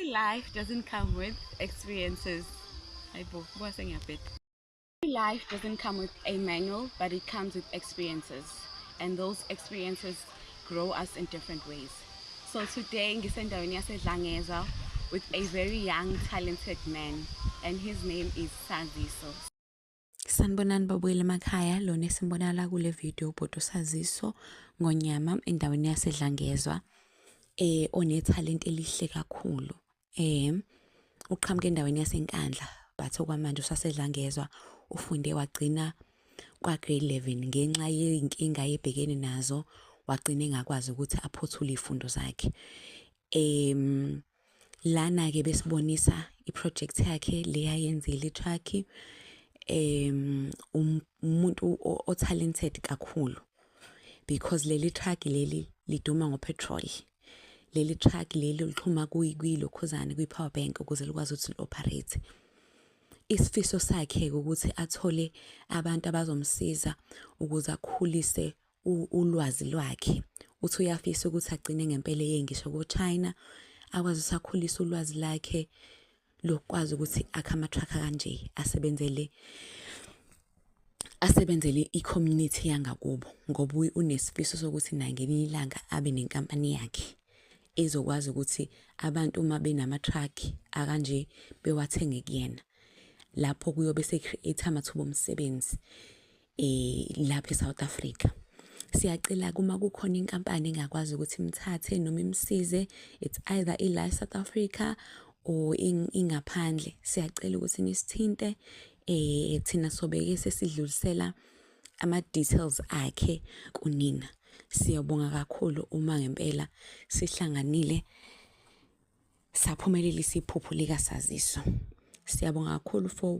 Life doesn't come with experiences. Hayibo, buka sengiyabheda. Life doesn't come with a manual, but it comes with experiences. And those experiences grow us in different ways. So today ngisendaweni yaseDlangezwa with a very young, talented man, and his name is Saziso. Sanibonani babuyele emakhaya. Lona esimbonala kule video ubhuti uSaziso Ngonyama endaweni yaseDlangezwa, onethalente elihle kakhulu. Uqhamuka endaweni yaseNkandla, but okwamanje usaseDlangezwa. Ufunde wagcina kwa-grade 11. Ngenxa yey'nkinga ayebhekene nazo, wagcina engakwazi ukuthi aphothule iy'fundo zakhe. Lana-ke besibonisa i-project yakhe le ayenzile, i-truck. Umuntu o-talented kakhulu because leli truck leli liduma ngo-petrol. Leli truck leli lixhuma kuyilokhuzane, kwi-power bank, ukuze likwazi ukuthi li-operate. Isifiso sakhe-ke ukuthi athole abantu abazomsiza ukuze akhulise ulwazi lwakhe. Uthi uyafisa ukuthi agcine ngempela eye ngisho ko-China, akwazi ukuthi akhulise ulwazi lakhe lokwazi ukuthi akhe ama-truck kanje, asebenzele i-community yangakubo, ngoba unesifiso sokuthi naye ngelinye ilanga abe nenkampani yakhe ezokwazi ukuthi abantu uma benama-truck akanje bewathenge kuyena. Lapho kuyobe se-create amathuba omsebenzi lapha eSouth Africa. Siyacela uma kukhona inkampani engakwazi ukuthi imthathe noma imsize, it's either ila eSouth Africa or ingaphandle, siyacela ukuthi nisithinte. Thina sobeke sesidlulisela ama-details akhe kunina. Siyabonga kakhulu uma ngempela sihlanganile saphumelelisa iphupho likaSaziso. Siyabonga kakhulu for